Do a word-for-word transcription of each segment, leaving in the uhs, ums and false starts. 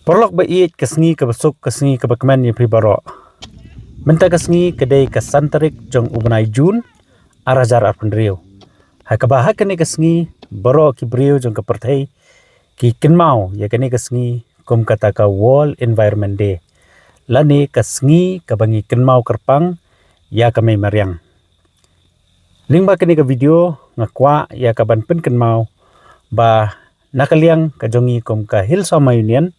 Paralok ba ïeit, ka sngi kaba suk, ka sngi kaba kmen ïa phi baroh. Mynta ka sngi ka dei ka san tarik jong u bnai Jun, ar hajar arphew hynriew. Ha kaba ha kane ka sngi baroh ki briew jong ka pyrthei ki kynmaw ïa kane ka sngi kum kata ka World Environment Day, lane ka sngi kaba ngi kynmaw kyrpang ïa ka mei mariang. Lyngba kane ka video nga kwah ïa ka ban pynkynmaw ba na ka liang ka jong ngi kum ka Hill Sohma Union,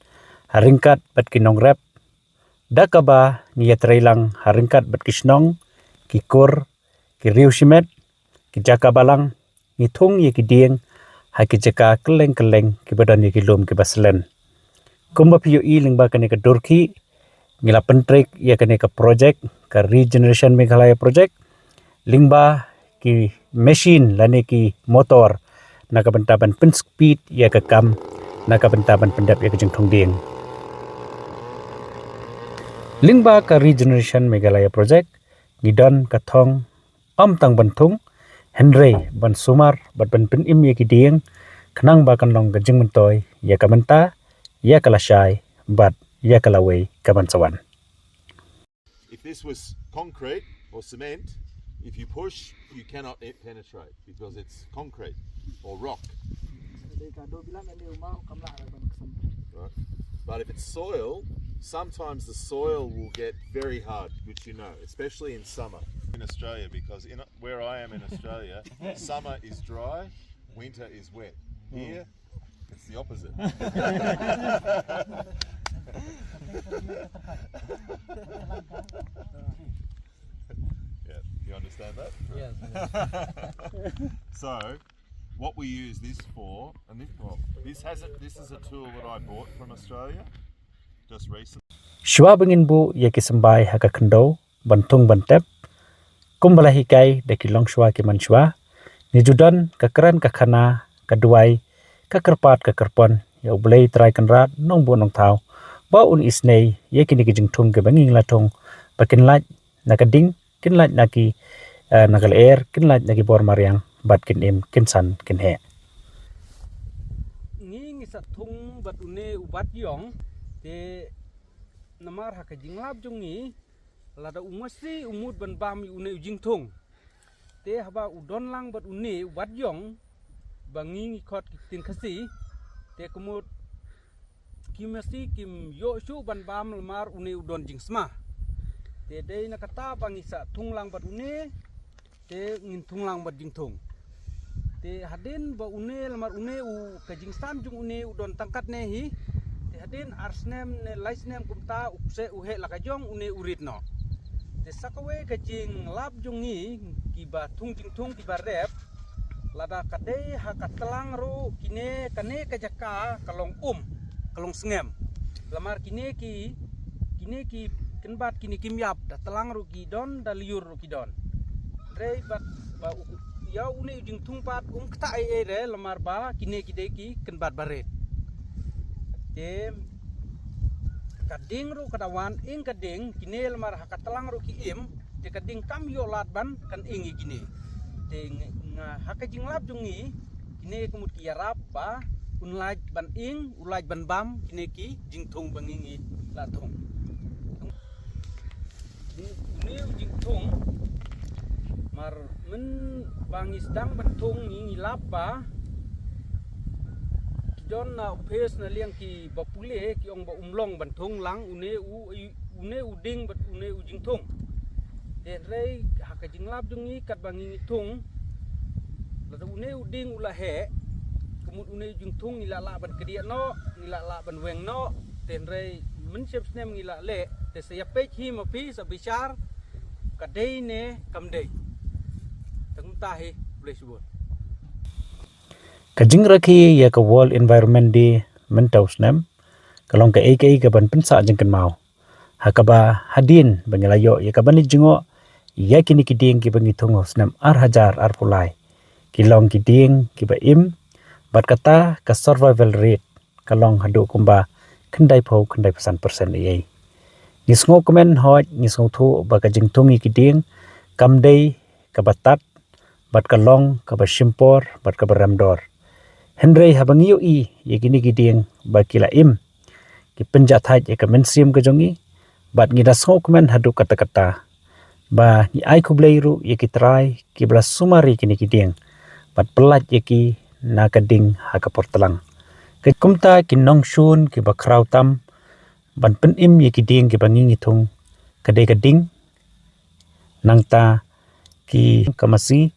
ha ryngkat bad ki nongrep, da kaba ngi ïatreilang ha ryngkat bad ki shnong, ki kur, ki riew shimet, ki jaka balang, ngi thung ïa ki dieng ha ki jaka kylleng kylleng kiba don ïa ki lum kiba slen. Kumba phi ïohi, lyngba kane ka dur khih ngi la pyntrei ïa kane ka project, ka Regeneration Meghalaya Project, lyngba ki machine lane ki motor na ka bynta ban pynspeed ïa ka kam, na ka bynta ban pyndep ïa ka jingthung dieng. Lyngba ka Regeneration Meghalaya Project ngi don ka thong ym tang ban thung, hynrei ban sumar bad ban pynim ïa ki dieng, khnang ba kan long ka jingmyntoi ïa ka mynta, ïa ka lashai bad ïa ka lawei kaban sa wan. If this was concrete or cement, if you push, you cannot e- penetrate because it's concrete or rock. Right. But if it's soil, sometimes the soil will get very hard, which you know, especially in summer. In Australia, because in where I am in Australia, summer is dry, winter is wet. Here, it's the opposite. Yeah, you understand that? Yes. So, what we use this for, and this, well, this has a, this is a tool that I bought from Australia. Just recently. Shuwa ba ngin buh ïa ki symbai ha ka khyndew ban thung ban tep, kumba la hikai da ki longshuwa ki manshuwa, ngi ju don ka kren ka khana, ka duwai, ka kyrpad ka kyrpon ïa U Blei Trai Kynrad Nongbuh Nongthaw ba un isynei ïa kine ki jingthung kiba ngi la thung ba kin lait na ka ding, kin lait na ki, eh, na ka lyer, kin lait na ki bor mariang bad kin im, kin san, kin heh. Ngi ngi sa thung bad une u bat ïong, te namar ha ka jinglap jong ngi, lada u masi u mut ban bam ïa une u jingthung, te haba u don lang bad une u bat ïong ba ngi ngi khot ki ktien Khasi, te ka mut ki masi kim ïoh shuh ban bam namar une u don jingsma. Te dei na kata ba ngi sa thung lang bad une, te ngin thung lang bad jingthung. Te hadien ba une, namar une u, ka jingsan jong une u don tang katne hi. Te hadien ar snem ne lai snem kumta u kse u heh la ka jong, une u rit noh. Te sa kawei ka jinglap jong ngi kiba thung jingthung kiba rep, lada ka dei ha ka tlang ruh kine, kane ka jaka ka long um, ka long sngem. Namar kine ki, kine ki kynbat kine kim ïap, da tlang ruh ki don, da lyiur ruh ki don. Hynrei bad ba u, ïa une u jingthung pat um ktah ei ei re, namar ba kine ki dei ki kynbat ba rit. Te ka ding ruh ka da wan ing ka ding, kine namar ha ka tlang ruh ki im, te ka ding kam ïoh lad ban kan ing ïa kine. Te nga, nga ha ka jinglap jong ngi, kine ka mut ki ïarap ba un lait ban ing, u lait ban bam kine ki jingthung ba ngi ngi la thung. Une u jingthung, mar mynba ngi sdang ban thung ngi ngi lap ba ki don na u phase na liang kiba pule ki ong ba um long ban thung lang une u, une u ding bad une u jingthung. Te hynrei ha ka jinglap jong ngi katba ngi ngi thung, lada une u ding u la heh, ka mut une u jingthung ngi la lah ban kdiah noh, ngi la lah ban weng noh. Te hynrei mynshem snem ngi la leh, te sa ïa peit hi ma phi, sa bishar ka dei ne kam dei. Te kumta hi, khublei shibun. Ka jingrakhe ïa ka World Environment Day mynta u snem ka long kaei kaei kaban pynsah jingkynmaw. Ha kaba hadien ba ngi la ïoh ïa kaban leit jngoh ïa kine ki dieng kiba ngi thung ha u snem ar hajar arphew lai, ki long ki dieng kiba im, Bad kata ka survival rate ka long haduh kumba khyndai phew khyndai phew san percent ei ei. Ngi sngewkmen hooid, ngi sngewthuh ba ka jingthung ïa ki dieng kam dei kaba tad, bad ka long kaba shim por, bad kaba rem dor. Hynrei haba ngi ïohi ïa kine ki dieng ba ki la im, ki pynjahthait ïa ka mynsiem ka jong ngi, bad ngi da sngewkmen haduh katta katta ba ngi ai khublei ruh ïa ki trai kiba la sumar ïa kine ki dieng bad pyllait ïa ki na ka ding ha ka por tlang. Ka kumta ki nongshun kiba khraw tam ban pynim ïa ki dieng kiba ngi ngi thung ka dei ka ding, nangta ki ka masi,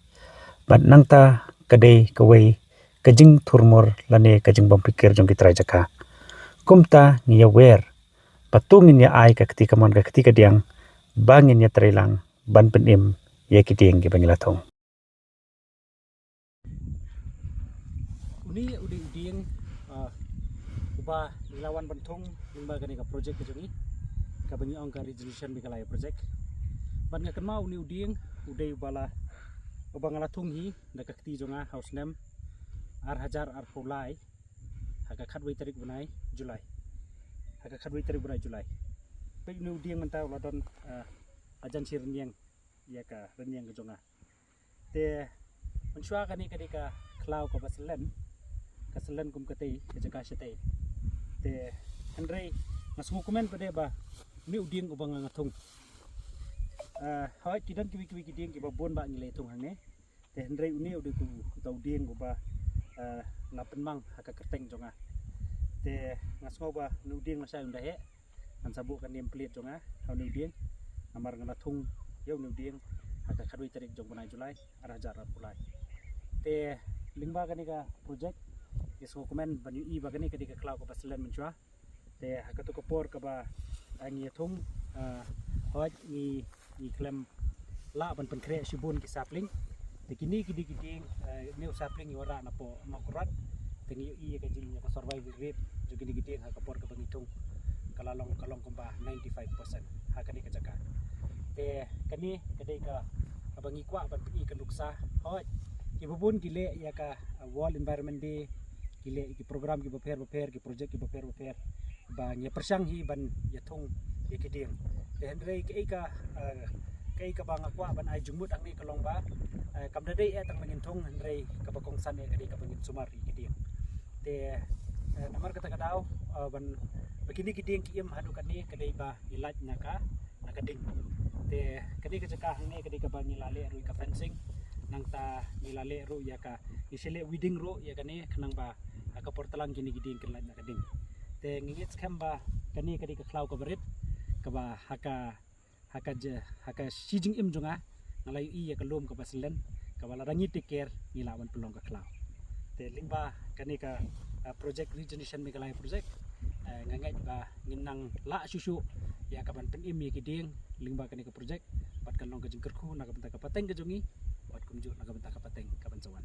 bad nangta ka dei kawei ka jingthurmur lane ka jingbym pyrkhat jong ki trai jaka. Kumta ngi ïawer ba to ngin ïa ai ka kti kamon ka kti kadiang ba ngin ïa trei lang ban pynim ïa ki dieng kiba ngi la thung. Une u dei u dieng, ah, uba ngi la wan ban thung lyngba kane ka project ka jong ngi, kaba ngi ong ka Regeneration Meghalaya Project. Bad nga kynmaw une u dieng u dei uba la, uba nga la thung hi da ka kti jong nga ha u snem ar hajar arphew lai, ha ka khatwei tarik bnai July. Ha ka khatwei tarik bnai July. Peit une u dieng mynta u la don, ah, hajan shi rynïeng ïa ka rynïeng ka jong nga. Te mynshuwa kane ka dei ka khlaw kaba slen, ka slen kum katei ka jaka shatei. Te hynrei nga sngewkmen pat de ba une u dieng uba nga nga thung. Ah, hooid ki don kiwei kiwei ki dieng kiba bun ba ngi la ïa thung hangne. Te hynrei une u dei u, uta u dieng uba, ah, la pynmang ha ka kyrteng jong nga. Te nga sngew ba une u dieng lashai un da heh, ngan sa buh ka name plate jong nga ha une u dieng. Namar nga la thung ïa une u dieng ha ka khatwei tarik jong u bnai July ar hajar arphew lai. Te lyngba kane ka project, ngi sngewkmen ban ïohi ba kane ka dei ka khlaw kaba slen mynshuwa. Te ha kato ka por kaba, ah, ngi ïa thung, ah, hooid ngi, ngi khlem lah ban pynkhreh shibun ki sapling. Te kine ki dei ki dieng, eh, une u sapling ïa u rah napoh Mawkyrwat. Te ngi ïohi ïa ka jing, ïa ka survival rate jong kine ki dieng ha ka por kaba ngi thung ka la long, ka long kumba ninety-five percent ha kane ka jaka. Te kane ka dei ka, kaba ngi kwah ban pyni ka nuksa. Hooid kiba bun ki leh ïa ka, eh, World Environment Day, ki leh ïa ki program kiba pher bapher, ki project kiba pher bapher, ba ngi ïa pyrshang hi ban ïa thung ïa ki dieng. Te hynrei kaei ka, eh, kaei kaba nga kwah ban ai jingmut hangne ka long ba, eh, kam da dei eh tang ba ngin thung, hynrei kaba kongsan eh ka dei kaba ngin sumar ïa ki dieng. Te, eh, namar kata ka daw, eh, ban, ba kine ki dieng ki im haduh katne ka dei ba ngi lait na ka, na ka ding. Te kane ka jaka hangne ka dei kaba ngi la leh ruh ïa ka fencing, nangta ngi la leh ruh ïa ka, ngi sa leh weeding ruh ïa kane khnang ba ha ka por tlang kine ki dieng kin lait na ka ding. Te ngi ngeit skhem ba kane ka dei ka khlaw kaba rit, kaba ha ka, ha ka je, ha ka shi jingim jong nga, nga la ïohi ïa ka lum kaba slen, kaba lada ngi take care ngi lah ban pynlong ka khlaw. Te lyngba kane ka, ah, project Regeneration Meghalaya Project, eh, nga ngeit ba ngin nang lah shuh shuh ïa ka ban pynim ïa ki dieng lyngba kane ka project, bad kan long ka jingkyrkhu na ka bynta ka pateng ka jong ngi, bad kumjuh na ka bynta ka pateng ka ban sa wan.